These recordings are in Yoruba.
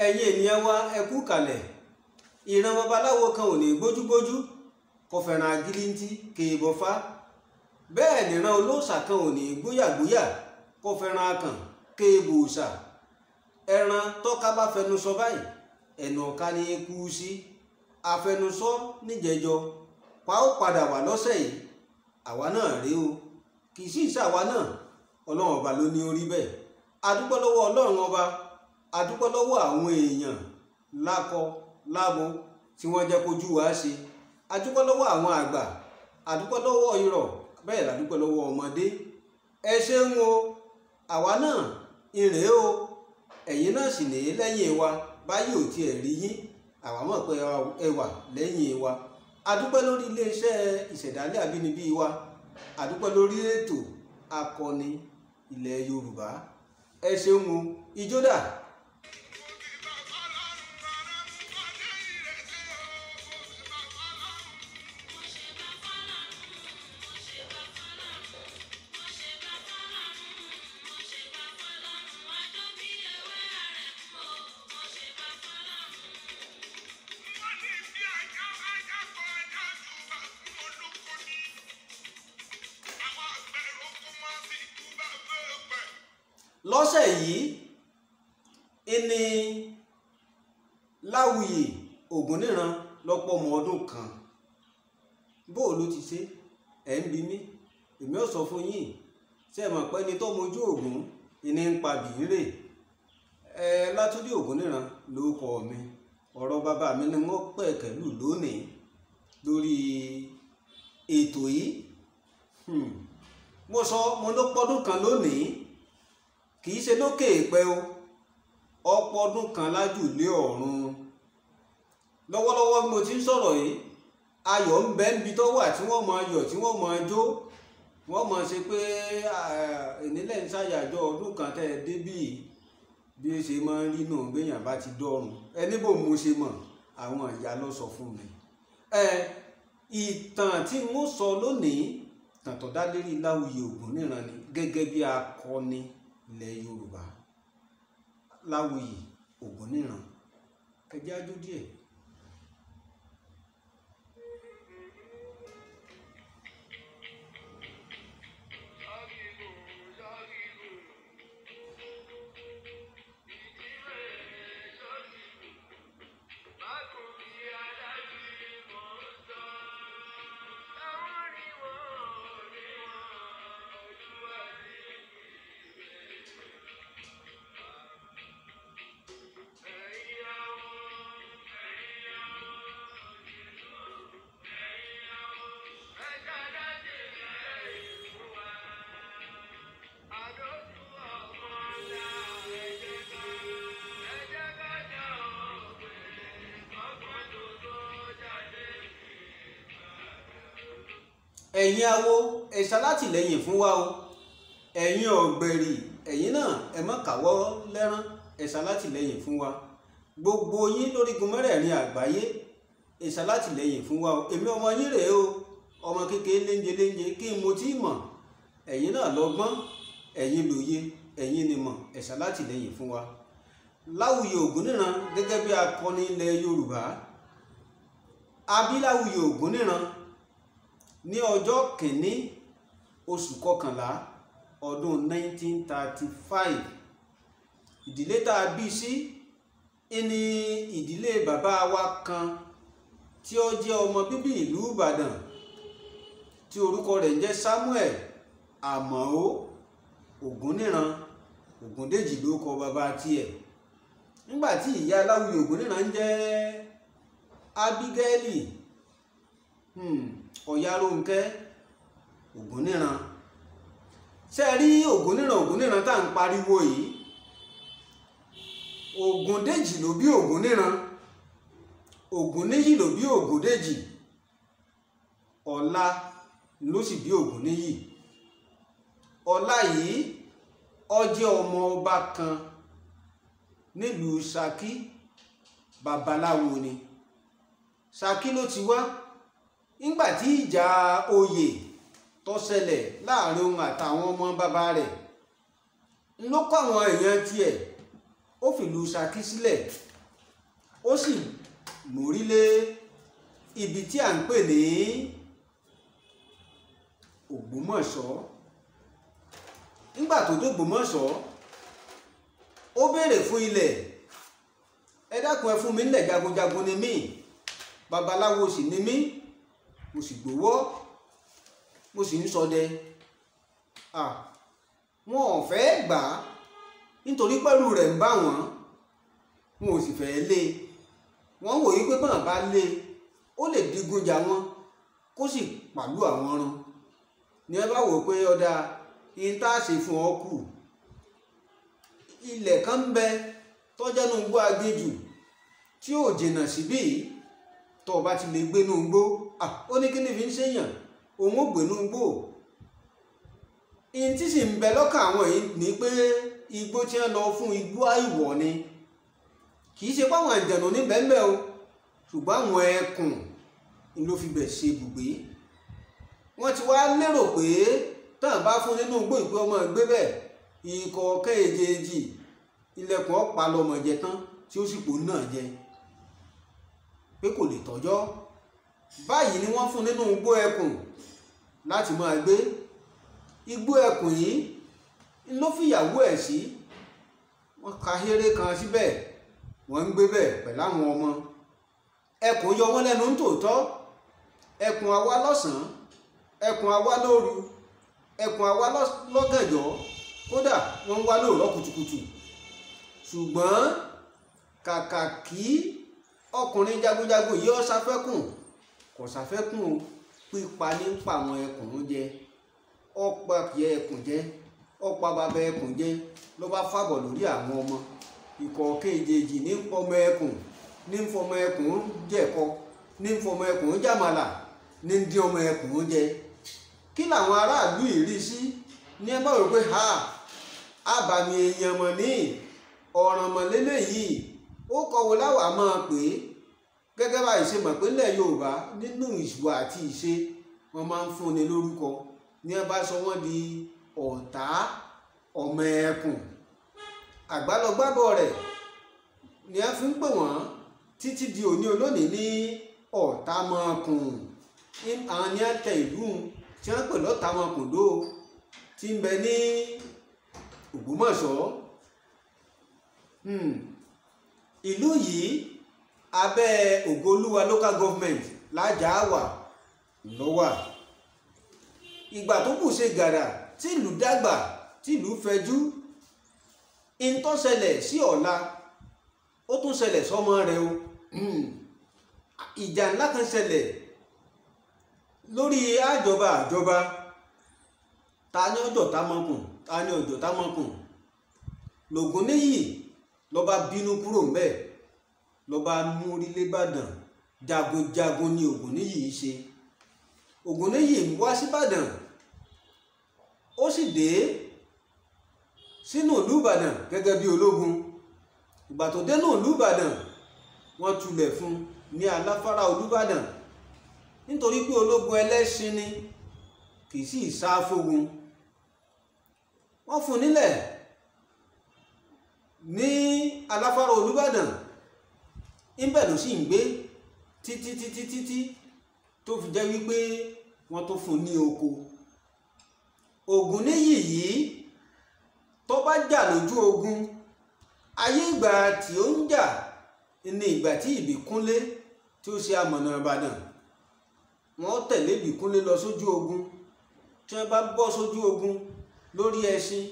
Ẹ̀yin ènìyàn wa, ẹ kú kalẹ̀. Ìran babaláwo kan ò ní gbójúgbójú kò fẹ́ràn agilintí kéèbọ̀fá, bẹ́ẹ̀ níran olóòṣà kan ò ní gbóyàgbóyà kò fẹ́ràn akàn kéèbòòṣà. Ẹran tọ́ka bá fẹnu sọ báyìí, ẹnu ọ̀ka ní kú sí. Afẹnusọ níjẹjọ pa ó padà wà lọ́sẹ̀ yìí. Àwa náà rèé o, kì í sì ṣàwa náà, Ọlọ́run ọba ló ní orí bẹ́ẹ̀. A dúpẹ́ lọ́wọ́ Ọlọ́run ọba, a dúpẹ́ lọ́wọ́ àwọn èèyàn lákọ lábo tí wọ́n jẹ́ kójú wa ṣe, a dúpẹ́ lọ́wọ́ àwọn àgbà, a dúpẹ́ lọ́wọ́ irọ̀, bẹ́ẹ̀ la dúpẹ́ lọ́wọ́ ọmọdé. Ẹ ṣeun o, àwa náà ìrèé o, ẹ̀yin náà sì ní lẹ́yìn wa. Báyìí ò tiẹ̀ rí yín, àwa mọ̀ pé ẹ wà lẹ́yìn wa. A dúpẹ́ lórí iléeṣẹ́ ìṣẹ̀dálẹ̀ àbínibí wa, a dúpẹ́ lórí ètò akọni ilẹ̀ Yorùbá. Ẹ ṣeun o, ijó dà. Lọ́sẹ̀ yìí ìní Láwùyí Ògúnníran lọ́pọ̀ ọmọ ọdún kan. Bó ló ti ṣe ẹ̀ ń bi mí, èmi ò sọ fún yín. Ṣé ẹ mọ̀ pé ẹni tó mojú Ògún ìní ń pa bìírè? Ẹ Látúndé Ògúnníran ló kọ mi. Ọ̀rọ̀ bàbá mi ni wọ́n pẹ̀kẹ́lù lónìí lórí ètò yìí. Mo sọ mo ló pọ́dún kan lónìí, kì í ṣe lókè èèpẹ̀ o, ọ̀pọ̀ ọdún kan lájùlé ọ̀run. Lọ́wọ́lọ́wọ́ bí mo ti ń sọ̀rọ̀ yìí, ayọ̀ ń bẹ níbi tó wà tí wọ́n máa yọ̀, tí wọ́n máa jó, wọ́n máa ṣe pé ìnílẹ̀ ń ṣàyàjọ́ ọdún kan tẹ́ ẹ débì. Bí ó ṣe máa ń rí nù béèyàn bá ti dọ́run. Ẹni bò mo ṣe mọ̀, àwọn ìyá ló sọ fún mi. Ìtàn tí mo sọ lónìí, ìtàn tó dá lérí Láwùyí Ògúnníran ni, gẹ́gẹ́ bí akọni ilẹ̀ Yorùbá. Láwùyí Ògúnníran, ẹ jẹ́ á jó díẹ̀. Ẹ̀yin awo, ẹ ṣalátìlẹ́yìn fún wa o. Ẹ̀yin ọ̀gbẹ̀rì, ẹ̀yin náà ẹ má káwọ́ lẹ́rán, ẹ ṣalátìlẹ́yìn fún wa. Gbogbo yín lórígun mẹ́rẹ̀ẹ̀rin àgbáyé, ẹ ṣalátìlẹ́yìn fún wa o. Èmi ọmọ yín rèé o, ọmọ kékeré léńjẹ léńjẹ kí n mo tí mọ̀. Ẹ̀yin náà lọ́gbọ́n, ẹ̀yin lóye, ẹ̀yin ni mọ̀, ẹ ṣalátìlẹ́yìn fún wa. Láwùyí Ògúnníran gẹ́gẹ́ bí akọni ilẹ̀ Yorùbá. A bí Láwùyí Ògúnníran ní ọjọ́ kìíní oṣù kọkànlá ọdún 1935. Ìdílé tá a bí sí ní ìdílé bàbá wa kan tí ó jẹ́ ọmọ bíbí ìlú Ìbàdàn tí orúkọ rẹ̀ ń jẹ́ Samuel Àmọ̀ó Ògúnníran. Ògúndèjì ló kọ bàbá tiẹ̀. Nígbà tí ìyá Láwùyí Ògúnníran ń jẹ́ Ábígẹ́lì Ọ̀yárónkẹ́ Ògúnníran. Ṣé ẹ rí Ògúnníran Ògúnníran tá à ń pariwo yìí? Ògúndèjì ló bí Ògúnníran, Ògúnníyì ló bí Ògúndèjì, Ọlá ló sì bí Ògúnníyì. Ọlá yìí ó jẹ́ ọmọ ọba kan nílùú Ṣakí, babaláwo ni. Ṣakí ló ti wá. Nígbà tí ìjà oyè tó ṣẹlẹ̀ láàrin òun àtàwọn ọmọ bàbá rẹ̀, ló kọ́ àwọn èèyàn tiẹ̀, ó fìlú Ṣakí sílẹ̀, Ó sì mórí lé ibi tí à ń pè ní Ògbómọ̀ṣọ́. Nígbà tó dé Ògbómọ̀ṣọ́, ó béèrè fún ilẹ̀. Ẹ dákun, ẹ fún mi nílẹ̀, jagunjagun ni mí, babaláwo sì ni mí, mo sì gbowó, mo sì ń ṣọdẹ. Wọn ò fẹ́ gbà á nítorí pẹ̀lú rẹ̀ ń bá wọn, wọn ò sì fẹ́ lé. Wọ́n wòye pé bọ́n bá lé, ó lè digun jà wọn kó sì pàlú àwọn run. Ní ẹ bá wò pé ọ̀dà ihun tá a ṣe fún ọ kù, ilẹ̀ kan ń bẹ tọ́jọ́nú igbó aginjù tí ò jìnnà síbí, tó o bá ti lè gbénú igbó. Ó ní kí ni fi ń ṣèyàn, òun ò gbénú igbó. Ihun tí sì ń bẹ lọ́kàn àwọn yìí ni pé igbó tí wọ́n lọ fún igbó àìwọ̀ ni, kì í ṣe páwọn àjànù ní bẹ́ẹ̀ o, ṣùgbọ́n àwọn ẹkùn ló fi bẹ̀ ṣe ibùgbé. Wọ́n ti wá lérò pé tán bá fún nínú igbó ìpé ọmọ gbé bẹ́ẹ̀, ìkọ̀ọ̀kan èjèèjì ilẹ̀kùn ọ̀pá lọmọ jẹ tán tí ó sì pò náà jẹ, pé kò lè tọ́jọ́. Báyìí ni wọ́n fún nínú igbó ẹkùn láti máa gbé. Igbó ẹkùn yìí ló fìyàwó ẹ̀ sí, wọ́n ka héré kan síbẹ̀, wọ́n ń gbé bẹ̀ pẹ̀lú àwọn ọmọ. Ẹkùn yọ wọ́n lẹ́nu nítòótọ́. Ẹkùn àwa lọ́sàn-án, ẹkùn àwa lóru, ẹkùn àwa lọ́gànjọ́, kódà wọ́n ń wá lóòrọ̀ kùtùkùtù. Ṣùgbọ́n kàkà kí ọkùnrin jagunjagun yìí ó ṣàfẹ́kùn, kò ṣàfẹ́kùn o, pípa ní pa àwọn ẹkùn jẹ. Ọ̀pá kìí ẹkùn jẹ, ọ̀pá bàbá ẹkùn jẹ, ló bá fàbọ̀ lórí àwọn ọmọ. Ìkọ̀ọ̀kan èjèèjì ní fọmọ ẹkùn, ní fọmọ ẹkùn jẹ̀kọ, ní fọmọ ẹkùn jàmàlà, ní dín ọmọ ẹkùn jẹ. Kí làwọn aráàlú yìí rí sí? Ní ẹ bá rò pé ha, àbàmì èèyàn mọ̀ ní ọ̀ràn mọ̀ lélẹ́yìí, ó kọ̀wé láwàá máa pè é. Gẹ́gẹ́ bá ìṣe mọ̀ pé nílẹ̀ Yorùbá nínú ìwà àti ìṣe wọ́n máa ń fúnni lórúkọ. Ní ẹ bá sọ wọ́n di ọ̀tá ọmọ ẹkùn, àgbálọgbábọ̀ rẹ̀ ni ẹ fi ń pè wọ́n títí di òní olónìí ní Ọ̀tàmọ̀kùn. Àwọn ni ẹ tẹ ìlú tí wọ́n pè lọ́tàmọ̀kùn dó tí ń bẹ ní Ògbómọ̀ṣọ́. Ìlú yìí abẹ́ Ògoolúwa local government lájàáwà lọ́wà. Ìgbà tó kù ṣe gàrà tí ìlú dàgbà, tí ìlú fẹjú, in tó ṣẹlẹ̀ sí ọ̀la ó tún ṣẹlẹ̀ sọ́mọ rẹ̀ o. Ìjà ńlá kan ṣẹlẹ̀ lórí àjọba àjọba. Ta ni ọjọ́ Támọ̀kùn, ta ni ọjọ́ Támọ̀kùn? Lògúnníyì ló bá bínú kúrò ńbẹ̀, ló bá mórí lé Ìbàdàn. Jagunjagun ni Ògúnníyì ṣe. Ògúnníyì ń wá síbàdàn, ó sì dé sínú ìlú Ìbàdàn gẹ́gẹ́ bí ológun. Ìgbà tó dénú ìlú Ìbàdàn, wọ́n tulẹ̀ fún ní Aláfárá Olúbàdàn, nítorí pé ológun ẹlẹ́ṣin ni, kì í sì sá fógun. Wọ́n fún nílẹ̀ ní Aláfárá Olúbàdàn, níbẹ̀ ló sì ń gbé títí títí títí tó fi jẹ́ wípé wọ́n tó fún ní oko. Ògúnníyì yìí tó bá jà lójú ogun, ayé ìgbà tí ó ń jà ní ìgbà tí Ìbíkúnlé tí ó ṣe amọ̀nà Ìbàdàn, wọ́n tẹ̀lé Ìbíkúnlé lọ sójú ogun. Tí wọ́n bá bọ́ sójú ogun lórí ẹṣin,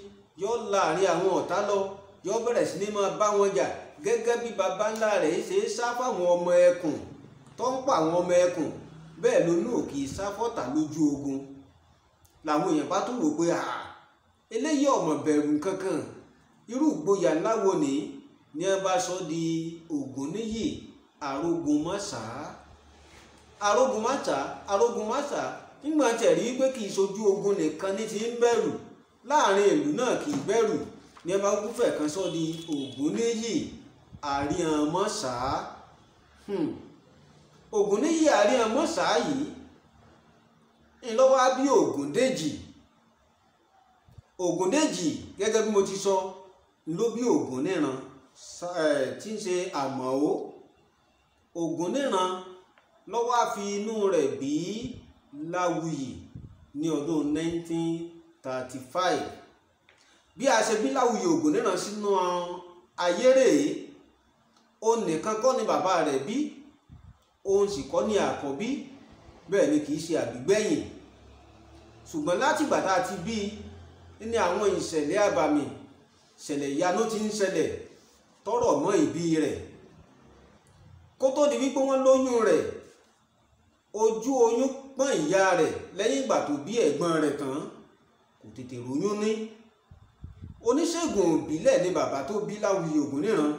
yóò láàrin àwọn ọ̀tá lọ, yóò bẹ̀rẹ̀ sí ní máa bá wọn jà gẹ́gẹ́ bí baba ńlá rẹ̀ ṣe é sá fáwọn ọmọ ẹkùn tó ń pa àwọn ọmọ ẹkùn, bẹ́ẹ̀ ló ní òkè sá fọ́tà lójú ogun. Làwọn èèyàn bá tún wò pé eléyìí ọmọ bẹ̀rù kankan, irú ìgboyà ńlá wo ni? Ní ẹ bá sọ di Ògúnníyì Arógunmáṣá. Arógunmáṣá, Arógunmáṣá. Nígbà tí ẹ rí pé kì í ṣojú ogun nìkan ní ti ń bẹ̀rù, láàrin ìlú náà kì í bẹ̀rù, ní ẹ bá kú fẹ̀ kan sọ di Ògúnníyì Àríànmọ́ṣá. Ògúnníyì Àríànmọ́ṣá yìí ńlọ́wọ́ bí Ògúndèjì. Ògúndèjì gẹ́gẹ́ bí mo ti sọ ló bí Ògúnníran tí ń ṣe Àmọ̀ó. Ògúnníran ló wá fi inú rẹ̀ bí Láwùyí ní ọdún 1935. Bí a ṣe bí Láwùyí Ògúnníran sínú ayé rèé. Òun nìkan kọ́ ni bàbá rẹ̀ bí, òun sì kọ́ ni àkọ́bí, bẹ́ẹ̀ ni kìí ṣe àbígbẹ̀yìn. Ṣùgbọ́n látìgbà tá a ti bí ní àwọn ìṣẹ̀lẹ̀ àbàmì, ìṣẹ̀lẹ̀ ìyanu ti ń ṣẹlẹ̀ tọ́rọ̀ mọ́ ìbí rẹ̀. Kó tó di wípé wọ́n lóyún rẹ̀, ojú oyún pọ́n ìyá rẹ̀ lẹ́yìn ìgbà tó bí ẹ̀gbọ́n rẹ̀ tán, kò tètè róyún ní. Oníṣègùn ìbílẹ̀ ni bàbá tó bí Láwùyí Ògúnníran.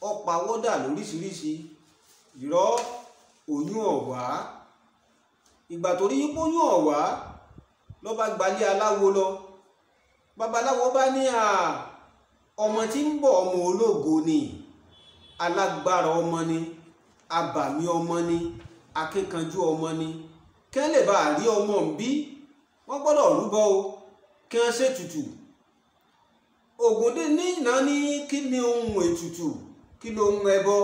Ó pawọ́dà lóríṣiríṣi, ìrọ́ oyún ọ̀wá. Ìgbà tó rí oyún ọ̀wá ló bá gbalé aláwo lọ. Babaláwo bá ní ọmọ tí ń bọ̀ ọmọ ológo ni, alágbára ọmọ ni, abàmì ọmọ ni, akíkanjú ọmọ ni. Kí wọ́n lè bá rí ọmọ ń bí, wọ́n gbọ́dọ̀ rúbọ o, kí wọ́n ṣètùtù. Ògúnníran ní kí ni ohun ètùtù, kí ló ń ẹbọ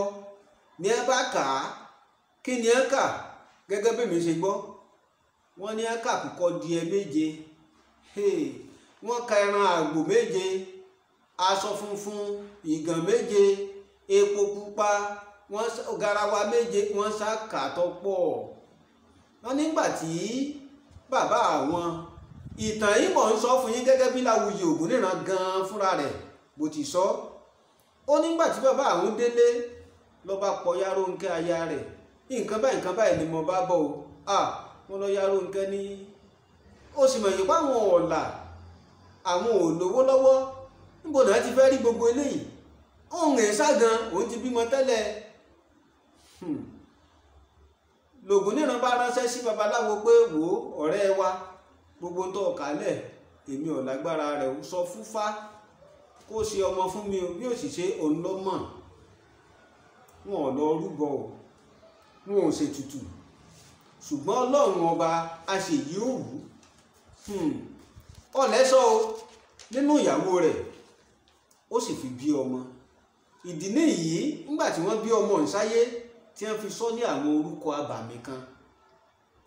ní ẹ bá kà á, kí ni ẹ kà? Gẹ́gẹ́ bí mi ṣe gbọ́, wọ́n ní ẹ kà kúkọ́ di ẹ méje, wọ́n ka ẹran àgbò méje, aṣọ funfun ìgàn méje, epo pupa, wọ́n garawa méje, wọ́n sá kà tó pọ̀. Wọ́n nígbà tí bàbá àwọn ìtàn yìí mọ̀ ń sọ fún yín gẹ́gẹ́ bí Láwùyí Ògúnníran gan-an fúnra rẹ̀ bó ti sọ. Ó nígbà tí bàbá àwọn délé ló bá pọ̀ Yárónkẹ́ aya rẹ̀, nǹkan báyìí nǹkan báyìí ni mo bá bọ̀ o. Wọ́n lọ Yárónkẹ́ ní ó sì mọ̀ yìí páwọn ọ̀la àwọn ò lówó lọ́wọ́, níbo náà ti fẹ́ rí gbogbo eléyìí? Òun ẹ̀ sá gan, òun ti bímọ tẹ́lẹ̀. Lògúnníran bá ránṣẹ́ sí babaláwo pé wò ó ọ̀rẹ́ wa, gbogbo tó kálẹ̀ èmi ò lágbára rẹ̀, ó sọ fúnfá kó ṣe ọmọ fún mi o, bí ó sì ṣe òun ló mọ̀. Wọn ò lọ rúbọ o, wọn ò ṣètùtù, ṣùgbọ́n Ọlọ́run ọba aṣèyí òwú ọ̀lẹ́sọ o nínú ìyàwó rẹ̀, ó sì fi bí ọmọ. Ìdí nìyí nígbà tí wọ́n bí ọmọ ìsáyé tí wọ́n fi sọ ní àwọn orúkọ abàmì kan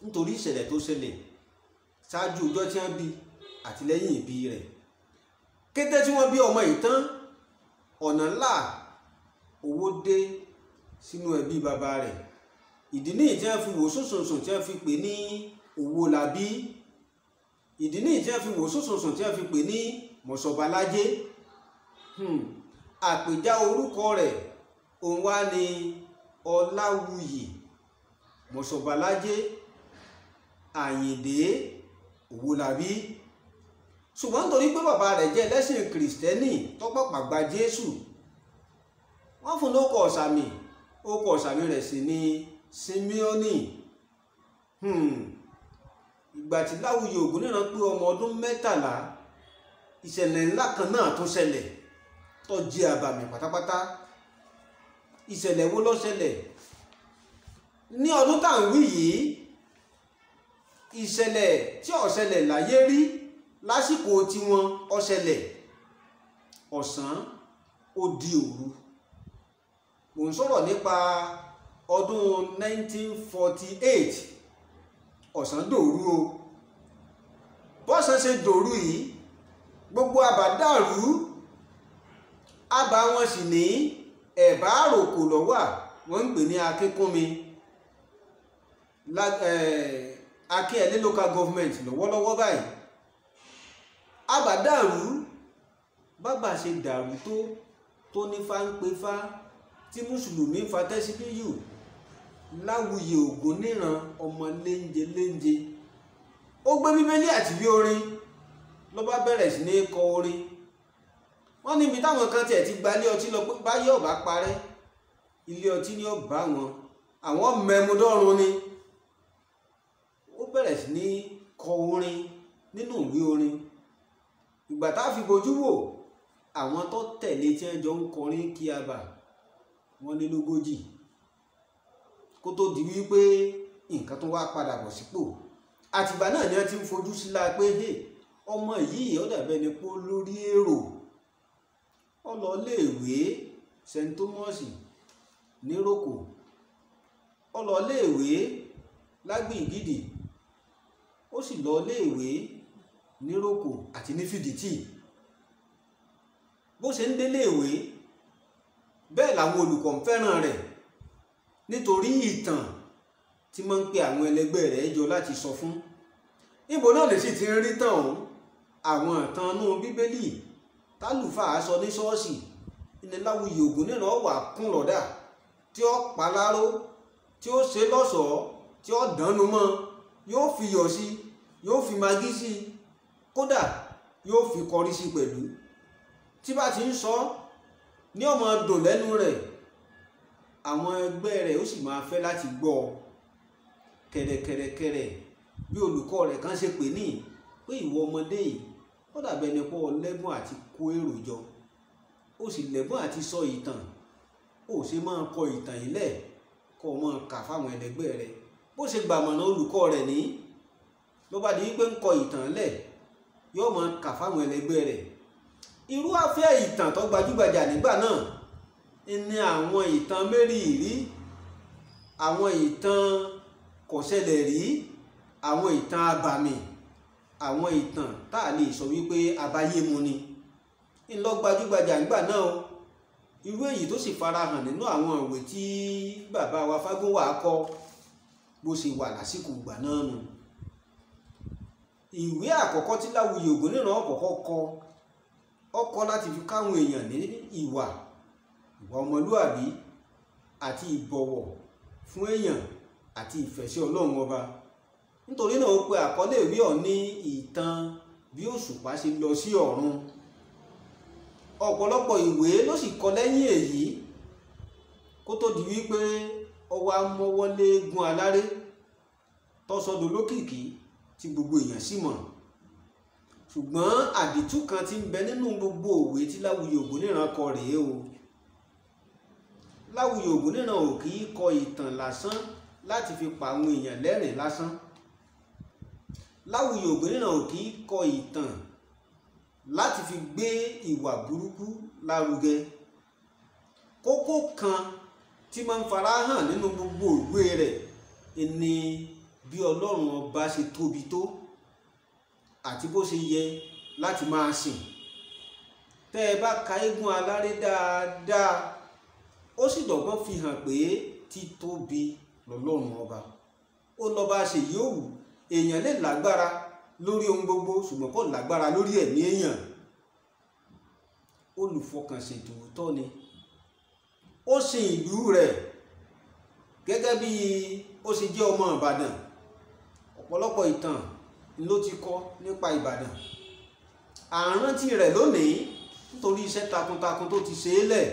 nítorí ìṣẹ̀lẹ̀ tó ṣẹlẹ̀ ṣáájú ọjọ́ tí wọ́n bí àti lẹ́yìn ìbí rẹ̀. Kété tí wọ́n bí ọmọ yìí tán, ọ̀nà ńlá owó dé sínú ẹbí bàbá rẹ̀. Ìdí nìyí tí wọ́n fi wò sùnsùnsùn tí wọ́n fi pè ní Owólabí. Ìdí nìyí tí wọ́n fi wò sùnsùnsùn tí wọ́n fi pè ní Mọ̀sọ̀bálájé. Àpèjá orúkọ rẹ̀ òun wá ní Ọláwuyì Mọ̀sọ̀bálájé Àyìndé Owólabí. Ṣùgbọ́n nítorí pé bàbá rẹ̀ jẹ́ ẹlẹ́sìn kìrìsìtẹ́nì tó pàpà gba Jésù, wọ́n fún lóko ọ̀sàmì. Ókọ ọ̀sàmì rẹ̀ sì ní Símíọ́nì. Ìgbà tí Láwùyí Ògúnníran pé ọmọ ọdún 13, ìṣẹ̀lẹ̀ ńlá kan náà tún ṣẹlẹ̀ tó jẹ́ àbàmì pátápátá. Ìṣẹ̀lẹ̀ wo ló ṣẹlẹ̀? Ní ọdún tá à ń wí yìí, ìṣẹ̀lẹ̀ tí ó ṣẹlẹ̀ láyé rí lásìkò tiwọn ó ṣẹlẹ̀. Ọ̀sán ó di òru. Mò ń sọ̀rọ̀ nípa ọdún 1948. Ọ̀sán dòru o. Bọ́sán ṣe dòru yìí, gbogbo àbá dàrú. Àbá wọn sì ní ẹ̀bá àròkò lọ́wà, wọ́n ń pè ní Akínkúnmi, Akínyẹlé local government lọ́wọ́lọ́wọ́ báyìí. Àbá dàrú. Bàbá ṣe dàrú tó ní fáńpẹ́fá tí mùsùlùmí ń fa tẹ́síbíyù. Láwùyí Ògúnníran ọmọ léńje léńje, ó gbé bíbélì àti bí orin ló bá bẹ̀rẹ̀ sí ní kọ orin. Wọ́n níbi táwọn kan tiẹ̀ ti gba ilé ọtí lọ pé báyé ọ̀bá parẹ́, ilé ọtí ni ó bá wọn, àwọn mẹ́múdọ́rùn ni. Ó bẹ̀rẹ̀ sí ní kọ orin nínú ìwé orin. Ìgbà tá a fi bojú wò, àwọn tó tẹ̀lé tí wọ́n jọ ń kọrin kí a bà wọ́n lé lógójì, kó tó di wípé nǹkan tó wá padà bọ̀ sípò. Àtìgbà náà ni wọ́n ti ń fojú sí la pé ọmọ yìí ó dàbẹ́ ni pé lórí èrò. Ó lọ iléèwé St Thomas níròkò, Ó lọ léèwé lágbìngídì, ó sì lọ léèwé níròkò àti ní Fìdítì. Bó ṣe ń dé léèwé bẹ́ẹ̀ làwọn olùkọ́ ń fẹ́ràn rẹ̀ nítorí ìtàn tí máa ń pe àwọn ẹlẹgbẹ́ rẹ̀ jọ láti sọ fún. Níbo náà lè sì ti rí tàn ọ̀hún? Àwọn ìtàn inú Bíbélì tálùfáà sọ ní ṣọ́ọ̀ṣì ní Láwùyí Ògúnníran wà kún lọ́dà tí ó paláró, tí ó ṣe lọ́ṣọ̀ọ́, tí ó dànù mọ́, yóò fi yọ̀ sí, yóò fi magí sí, kódà yóò fi kọrí sí pẹ̀lú. Tí bá ti ń sọ ní ọmọ dùn lẹ́nu rẹ̀, àwọn ẹgbẹ́ rẹ̀ ó sì máa fẹ́ láti gbọ́ ọ. Kẹ̀rẹ̀kẹ̀rẹ̀kẹ̀rẹ̀ bí olùkọ́ rẹ̀ kan ṣe pè ní pé ìwọ ọmọdé yìí, ó dàbí ẹni pé o lẹ́bùn àti kó èrò jọ, ó sì lẹ́bùn àti sọ ìtàn, ó ṣe máa kọ ìtàn yìí lẹ̀ kó o máa kà fáwọn ẹlẹgbẹ́ rẹ̀. Bó ṣe gbàmọ̀nà olùkọ́ rẹ̀ ní ló bá di wípé ń kọ ìtàn lẹ̀, yóò máa kà fáwọn ẹlẹgbẹ́ rẹ̀. Irú afẹ́ ìtàn tó gbajúgbajà nígbà náà ní àwọn ìtàn mérìírí, àwọn ìtàn kò ṣẹlẹ̀ rí, àwọn ìtàn abàmì, àwọn ìtàn tá a lè sọ wípé abáyé mu ni. Ńlọ gbajúgbajà nígbà náà o. Irú èyí tó sì farahàn nínú àwọn ìwé tí bàbá wa Fágúnwà kọ bó ṣe wà lásìkò ìgbà náà nù. Ìwé àkọ́kọ́ tí Láwùyí Ògúnníran kọ́kọ́ kọ, ó kọ láti fi káwọn èèyàn ní ìwà, ìwà ọmọlúàbí àti ìbọ̀wọ̀ fún èèyàn àti ìfẹ́ sí Ọlọ́run ọba. Nítorí náà ó pe àkọlé ìwé ọ̀hún ní ìtàn bí òṣùpá ṣe lọ sí ọ̀run. Ọ̀pọ̀lọpọ̀ ìwé ló sì kọ lẹ́yìn èyí kó tó di wípé ó wá mọ́wọ́lé gun aláré tọ́sọdọ̀ lókìkí tí gbogbo èèyàn sì mọ̀. Ṣùgbọ́n àdìtú kan tí ń bẹ nínú gbogbo òwe tí Láwùyí Ògúnníran kọ rèé o. Láwùyí Ògúnníran ò kì í kọ ìtàn lásán láti fi pa àwọn èèyàn lẹ́rìn lásán. Láwùyí Ògúnníran ò kì í kọ ìtàn láti fi gbé ìwà burúkú lárugẹ. Kókó kan tí máa ń farahàn nínú gbogbo ìwé rẹ̀ ni bí Ọlọ́run ọba ṣe tóbi tó àti bó ṣe yẹ láti máa sìn. Tẹ́ ẹ bá ka Eégún Aláré dáadáa, ó sì dọ̀gbọ́n fi hàn pé títóbi lọ́lọ́run ọba. Ó lọ́ba ṣe yóò wù, èèyàn lè lágbára lórí ohun gbogbo ṣùgbọ́n kò lágbára lórí ẹ̀mí èèyàn. Olùfọkànsìn tòótọ́ ni. Ó sin ìlú rẹ̀ gẹ́gẹ́ bí ó ṣe jẹ́ ọmọ Ìbàdàn. Ọ̀pọ̀lọpọ̀ ìtàn ló ti kọ nípa Ìbàdàn. À ń rántí rẹ̀ lónìí nítorí iṣẹ́ takuntakun tó ti ṣe é lẹ̀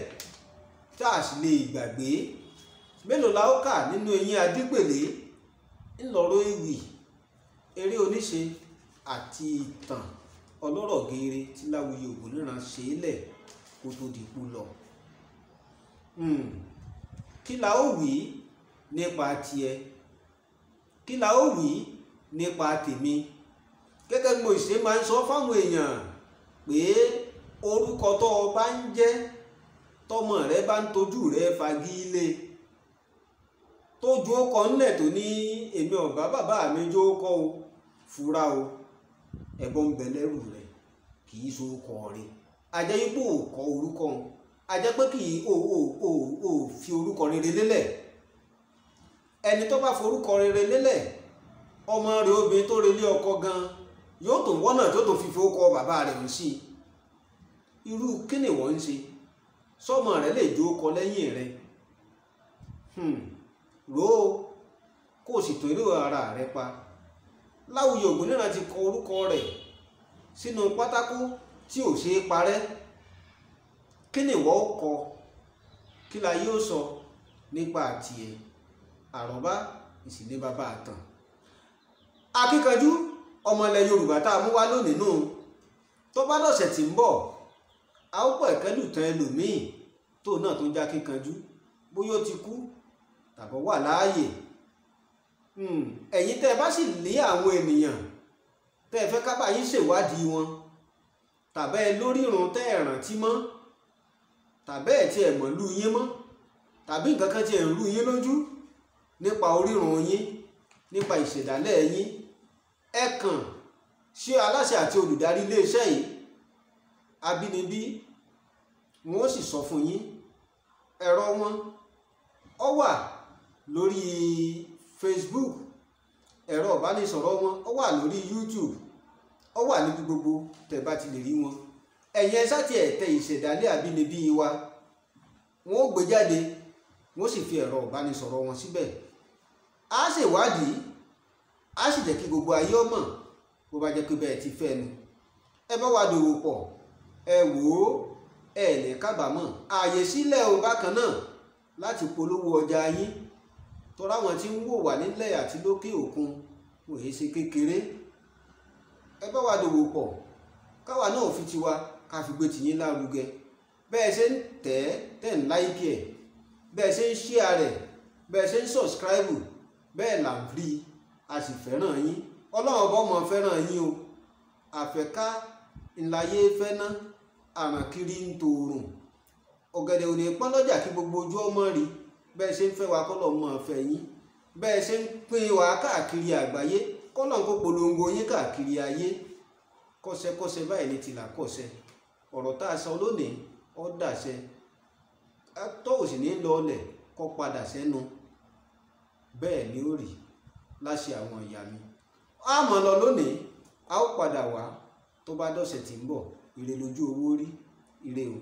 tá a sì lè gbàgbé. Mélòó la ó kà nínú eyín Adípèlé, ńlọrọ ewì, eré oníṣe àti ìtàn ọlọ́rọ̀ geere tí Láwùyí Ògúnníran ṣe é lẹ̀ kó tó di kú lọ. Kí la ó wí nípa tiẹ̀? Kí la ó wí nípa tèmi? Gẹ́gẹ́ bí mo ṣe máa ń sọ fáwọn èèyàn pé orúkọ tó o bá ń jẹ́, tọmọ rẹ bá ń tojú rẹ fagilé, tójú ó kọ ńlẹ̀ tó ní èmi ọ̀bá bàbá mi jó kọ́ o, fura o, ẹ̀bọ ń bẹ lẹ́rù rẹ, kì í so kọ rẹ. Ajẹ́ ipò ò kọ orúkọ òun, ajẹ́ pé kì í ò fi orúkọ rere lélẹ̀. Ẹni tó bá forúkọ rere lélẹ̀, ọmọ rẹ̀ obìnrin tó relé ọkọ gan yóò tó wọ́nà tó tó fi fowókọ bàbá rẹ̀ ń sí. Irú kí ni wọ́n ń ṣe? Sọ́mọ rẹ̀ lè jó kọ lẹ́yìn rẹ̀. Rò ó kó o sì tó irú ara rẹ̀ pa. Láwùyí Ògúnníran ti kọ orúkọ rẹ̀ sínú pátákó tí ò ṣeé parẹ́. Kí ni ìwọ ó kọ? Kí la yóò sọ nípa tiẹ̀? Àròbá ìsìlẹ̀ bàbá àtàn. Akíkanjú ọmọ ilẹ̀ Yorùbá tá a mú wá lónìí nù. Tó bá dọ̀sẹ̀ tí ń bọ̀, a ó pọ̀ ẹ̀kẹ́lù tán ẹlòmíì tó náà tó já kíkanjú, bóyá ó ti kú tàbí wà láàyè. Ẹ̀yin tẹ́ ẹ bá sì ní àwọn ènìyàn tẹ́ ẹ fẹ́ ká bá yín ṣèwádìí wọn, tàbí ẹ lórírun tẹ́ ẹ rántí mọ́, tàbí ẹ tiẹ̀ mọ̀ lú yín mọ́, tàbí nǹkan kan tiẹ̀ ń rú yín lójú nípa orírun yín, nípa ìṣẹ̀dálẹ̀ yín, ẹ kàn sí aláṣẹ àti olùdarí iléeṣẹ́ yìí Àbínibí, wọn ó sì sọ fún yín. Ẹ̀rọ wọn ó wà lórí Facebook, ẹ̀rọ ìbánisọ̀rọ̀ wọn ó wà lórí YouTube, ó wà níbi gbogbo tẹ́ bá ti lè rí wọn. Ẹ̀yin ẹ sáà ti ẹ̀ tẹ ìṣẹ̀dálẹ̀ Àbínibí wa, wọn ó gbé jáde, wọn ó sì fi ẹ̀rọ ìbánisọ̀rọ̀ wọn síbẹ̀. A ṣèwádìí, a sì jẹ́ kí gbogbo ayé ó mọ̀ bó bá jẹ́ pé bẹ́ẹ̀ ti fẹ́ nu. Ẹ bá wa dòwò pọ̀, ẹ wò ó, ẹ lè kábàámọ̀. Ààyè sílẹ̀ o bákan náà láti polówó ọjà yín, tọ́ra wọn tí ń wò wá nílẹ̀ àti lókè òkun kò yé ṣe kékeré. Ẹ bá wa dòwò pọ̀, káwa náà fi tiwa ká fi gbé tiyín lárugẹ. Bẹ́ẹ̀ ṣe ń tẹ̀ ẹ́, tẹ̀ ń láìkì ẹ̀, bẹ́ẹ̀ ṣe ń ṣíà rẹ̀, bẹ́ẹ̀ ṣe ń sọ̀scribe, bẹ́ẹ̀ là ń rí i, a sì fẹ́ràn yín. Ọlọ́run ọba ọmọ fẹ́ràn yín o. Àfẹ́ká ńláyé fẹ́ ná, àràn kiri ń tòrùn. Ọ̀gẹ̀dẹ̀ ò ní pọ́n lọ́jà kí gbogbo ojú ọmọ rí. Bẹ́ẹ̀ ṣe ń fẹ́ wa kọ́lọ̀ mọ́ fẹ́ yín, bẹ́ẹ̀ ṣe ń pín wa káàkiri àgbáyé kọ́lọ̀ ń kó polongo yín káàkiri ayé. Kọ́sẹ́kọ́sẹ́ báyìí ní tìlà kọ́sẹ́. Ọ̀rọ̀ tá a sọ lónìí ó dàṣẹ, tó ò sì ní lọ ọlẹ̀ kó padà sẹ́nu. Bẹ́ẹ̀ ni ó rí láṣẹ àwọn ìyá mi. A mọ̀ lọ lónìí, a ó padà wá tó bá dọ̀sẹ̀ tí ń bọ̀. Ire lójú owó rí, ire o.